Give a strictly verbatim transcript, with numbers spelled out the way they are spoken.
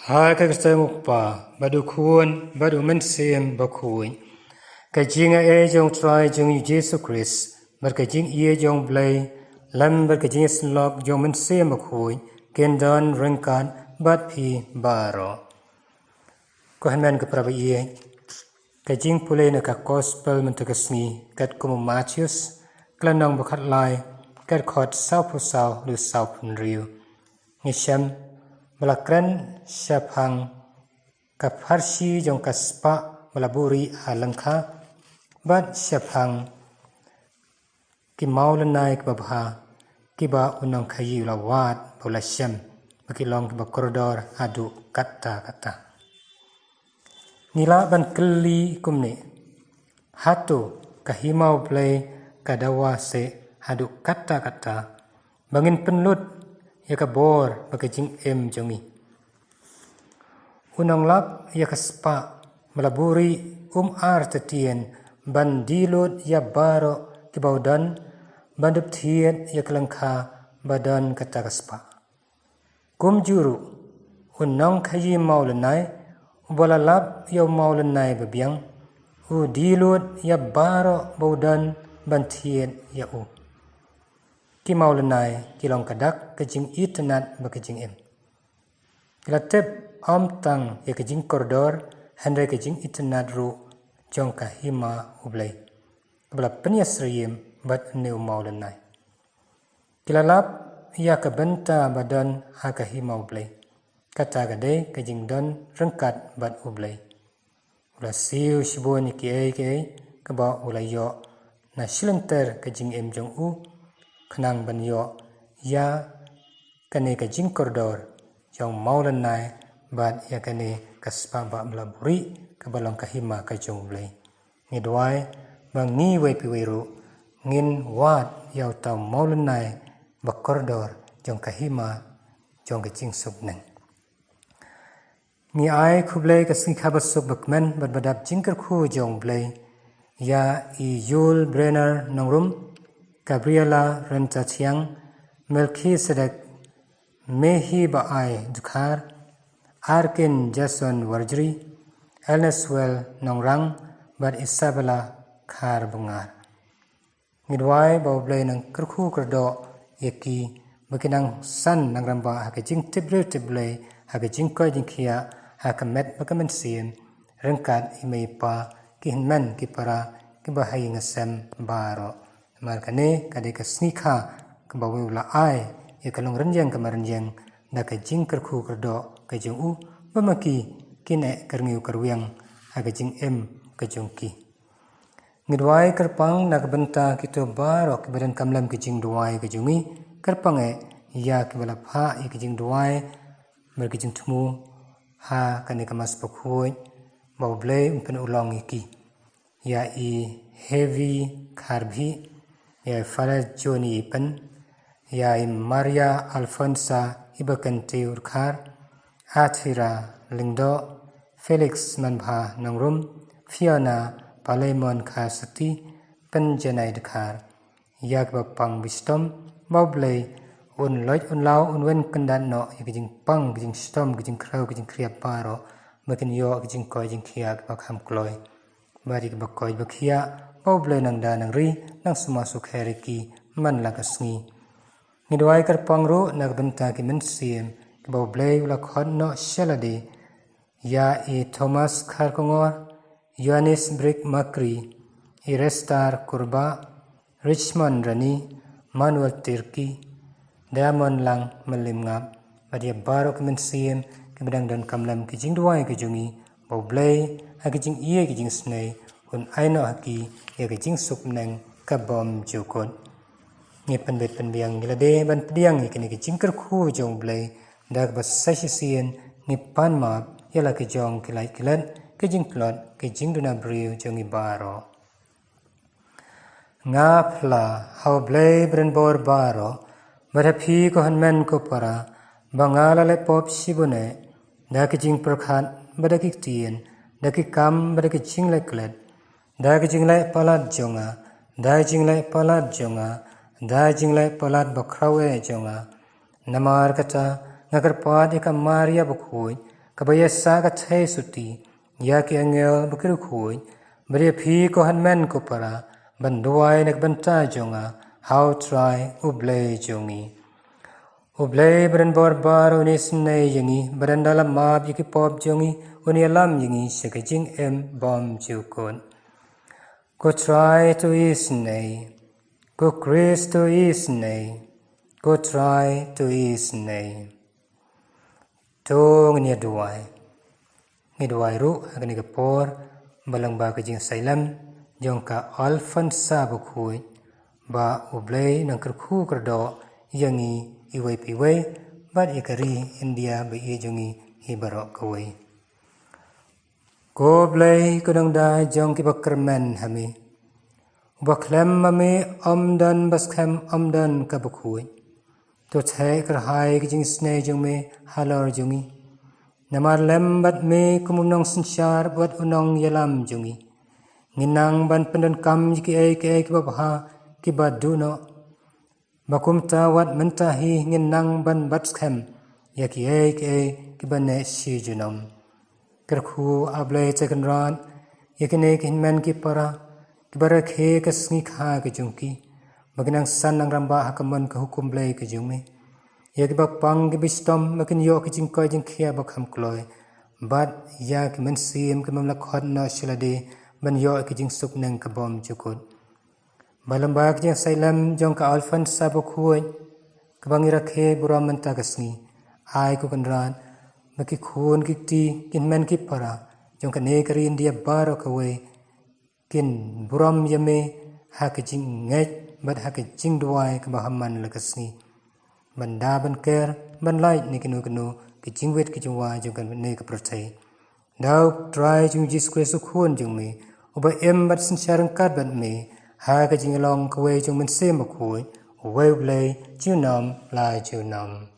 Ha ka kyrteng u Kpa, bad u Khun, bad u Mynsiem Bakhuid. Ka jingaiei jong u Trai jong ngi u Jisu Khrist, bad ka jingïeit jong u Blei, lem bad ka jingïasyllok jong u Mynsiem Bakhuid, kin don ryngkat bad phi baroh. Ko hynmen ko para baieit, ka jingpule na ka Gospel mynta ka sngi, katkum u Mathaios, ka lynnong ba khatlai, ka dkhot sawphew saw haduh sawphew hynriew. Ngi shem ba la kren shaphang ka pharshi jong ka spah ba la buhrieh ha lyngkha, bad shaphang ki mawlynnai kiba bha, kiba u nongkhaïi u la wad, ba u la shem, ba ki long kiba kordor haduh katta katta. Ngi lah ban kylli kumne: Hato ka hima u Blei ka dawa seh haduh katta katta, ba ngin pynlut ïa ka bor bad ka jingim jong ngi? U nonglap ïa ka spah ba la buhrieh um artatien ban die lut ïa baroh kiba u don, ban dup thied ïa ka lyngkha ba don kata ka spah. Kumjuh ruh, u nongkhaïi mawlynnai, uba la lap ïa u mawlynnai babiang, u die lut ïa baroh ba u don ban thied ïa u. Ki mawlynnai ki long ka dak ka jingitynnad bad ka jingim. Ki la tip ym tang ïa ka jingkordor, hynrei ka jingitynnad ruh jong ka hima u Blei, kaba la pynïasyriem bad une u mawlynnai. Ki la lap ïa ka bynta ba don ha ka hima u Blei, kata ka dei ka jingdon ryngkat bad u Blei. U la siew shibun ïa kiei kiei kaba u la ïoh na shilynter ka jingim jong u, khnang ban ïoh ïa kane ka jingkordor jong u mawlynnai bad ïa kane ka spah ba la buhrieh, kaba long ka hima ka jong u Blei. Ngi duwai ba ngi wei pa wei ruh ngin wad ïa uta u mawlynnai ba kordor jong ka hima jong ka jingsuk bneng. Ngi ai khublei ka sngi kha ba suk ba kmen bad ba dap jingkyrkhu jong u Blei ïa i Yul Brenner Nongrum, Gabriela Ryntathiang, Melchizedek Mehi Ba Ai Dkhar, Arkin Jason Warjri, Elneswell Nongrang, bad Isabella Kharbungar. Ngi duwai ba u Blei un kyrkhu kyrdoh ïa ki, ba kin nang san nang rangbah ha ka jingtip briew tip Blei, ha ka jingkoit jingkhiah, ha ka met bad ka mynsiem, ryngkat i mei i pa, ki hynmen ki para, kiba ha ïing ha sem baroh. Namar kane ka dei ka sngi kha kaba u Blei u la ai ïa ka long rynïeng ka marynïeng, da ka jingkyrkhu kyrdoh ka jong u, ba ma ki kin eh kyrngiu kyrwiang ha ka jingim ka jong ki. Ngi duwai kyrpang na ka bynta kito baroh kiba donkam lem ka jingduwai ka jong ngi, kyrpang eh ïa kiba la phah ïa ka jingduwai bad ka jingthmu ha kane ka Mass Bakhuid, ba u Blei un pynurlong ïa ki. Ïa i Hevi Kharbhi, ïa i Father Johnny Ipen, ïa i Maria Alfonsa Ibakentiu Dkhar, Athira Lyngdoh, Felix Manbha Nongrum, Fiona Palaimon Kharsuti, Pynjanai Dkhar. Ïa kiba pang ba shitom, ba u Blei un loit un law un wen kyndat noh ïa ka jingpang, ka jingshitom, ka jingkhrew, ka jingkhriat baroh, ba kin ïoh ka jingkoit jingkhiah kaba kham kloi. Bad ïa kiba koit ba khiah, ba u Blei nang da nang ri, nang sumar sukher ïa ki man la ka sngi. Ngi duwai kyrpang ruh na ka bynta ki mynsiem kiba u Blei u la khot noh sha lade, ïa i Thomas Kharkongor, Ioannis Brick Makri, i Restar Kurba, Richmond Rani, Manuel Tirki, Diamond Lang Malimngap, bad ïa baroh ki mynsiem kiba dang donkam lem ka jingduwai ka jong ngi, ba u Blei ha ka jingïeit ka jingisynei un ai noh ha ki ïa ka jingsuk bneng kabym jukut. Ngi pynbeit pynbiang ïa lade ban pdiang ïa kane ka jingkyrkhu jong u Blei, da kaba sa shisien ngi pan map ïa la ka jong ki lait ki let, ka jingtlot, ka jingduna briew jong ngi baroh. Nga phla ha u Blei ba donbor baroh, bad ha phi ko hynmen ko para, ba nga la leh pop shibun eh, da ki jingpyrkhat bad da ki ktien, da ki kam bad da ki jingleh klet, da ki jingleh palat jong nga, da ki jingleh palat jong nga, da ki jingleh palat bakhraw eh jong nga. Namar kata nga kyrpad ïa ka Maria Bakhuid, kaba ïa sah ka thei suti ïa ki angel bad ki riewkhuid, bad ïa phi ko hynmen ko para, ban duwai na ka bynta jong nga ha U Trai U Blei jong ngi. U Blei ba don bor baroh un isynei ïa ngi, bad ynda la map ïa ki pop jong ngi un ïalam ïa ngi sha ka jingim bymjukut. Ko Trai to isynei. Ko Khrist to isynei. Ko Trai to isynei. To ngin ïa duwai. Ngi duwai ruh ha kane ka por ba lyngba ka jingsailem jong ka Alphonsa Bakhuid, ba U Blei un nang kyrkhu kyrdoh ïa ngi iwei pa iwei, bad ïa ka ri India ba ïeit jong ngi hi baroh kawei. Ko Blei, ko Nongda jong kiba kyrmen ha me, uba khlem ma me ym don ba skhem, ym don kaba khuid. To theh kyrhai ka jingisynei jong me halor jong ngi. Namar lem bad me kum u nongsynshar bad u nongïalam jong ngi, ngin nang ban pyndonkam ïa kiei kiei kiba bha, kiba duh noh. Ba kumta wat mynta hi ngin nang ban bat skhem ïa kiei kiei kiba neh shi junom. Kyrkhu, A Blei Trai Kynrad, ïa kine ki hynmen ki para kiba rakhe ka sngi kha ka jong ki, ba kin nang san nang rangbah ha ka mon ka hukum Blei ka jong me. Ïa kiba pang kiba shitom ba kin ïoh ka jingkoit jingkhiah ba kham kloi, bad ïa ki mynsiem ki bym la khot noh sha lade ban ïoh ka jingsuk neng ka bymjukut. Ba lyngba ka jingsailem jong ka Alphonsa Bakhuid kaba ngi rakhe burom mynta ka sngi, ai ko Kynrad ba ki khun ki kti, ki hynmen ki para jong kane ka ri India baroh kawei kin burom ïa me ha ka jingngeit bad ha ka jingduwai kaba ha man la ka sngi, ban da ban ker, ban lait na kino kino ki jingwit ki jingwa jong kane ka pyrthei. Da U Trai jong ngi Jisu Khrist, U Khun jong me, uba im bad synshar ryngkat bad me ha ka jinglong kawei jong U Mynsiem Bakhuid, uwei U Blei, junom la junom.